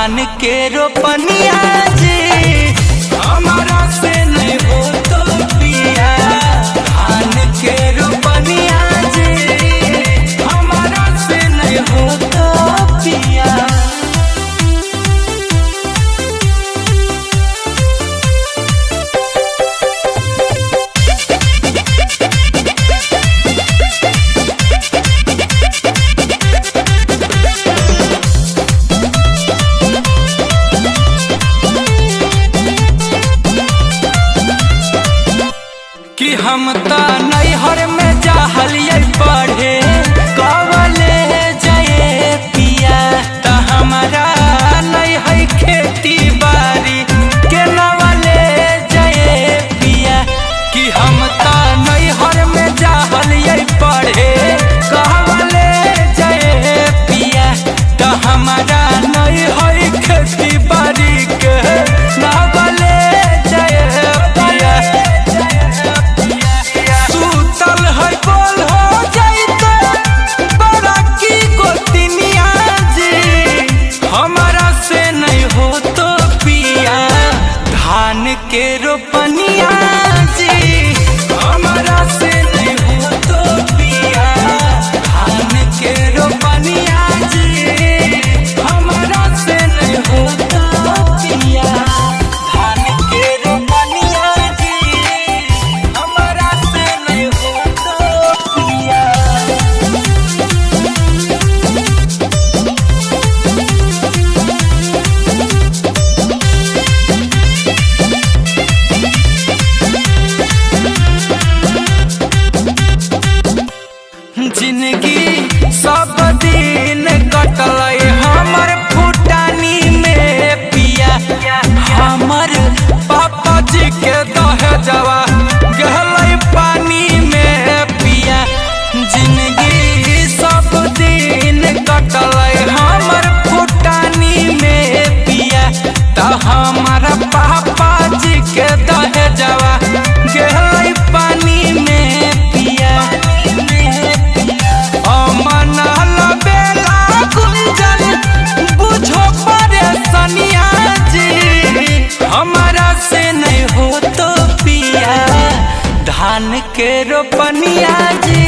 धान के रोपनिया जी हमारा से नहीं हो तो पिया, धान के रोपनिया जी हमारा से नहीं हो तो पिया। कि हम त नैहर में जाहलिए पढ़े कवले जाए पिया, त हमारा नहीं है खेती बाड़ी के नवले जाए पिया। कि हम त नैहर में जाहलिए पढ़े कवले जाए पिया, त हमारा नहीं है खेती बाड़ी के नवले जाए पिया। सुतल है बोल हो जाइते बड़ा की गोतिनिया जी, हमारा से नहीं हो तो पिया, धान के रोपनिया जी हमारा से नहीं हो तो पिया, धान के रोपनिया जी हमारा से नहीं हो तो पिया, धान के रोपनिया जी हमारा से नहीं हो तो पिया। जिंदगी सब दिन कटल हमर फुटानी में पिया, हमर पापा जी के दहेजवा गहलै पानी में पिया। जिंदगी सब दिन कटल हमर फुटानी में पिया, त हमर पापा जी के दहेजवा गहलै पानी में पिया। अमन लबेला गुंजन बुझो परेशानिया जी, हमारा से नहीं हो तो पिया, धान के रोपनिया जी।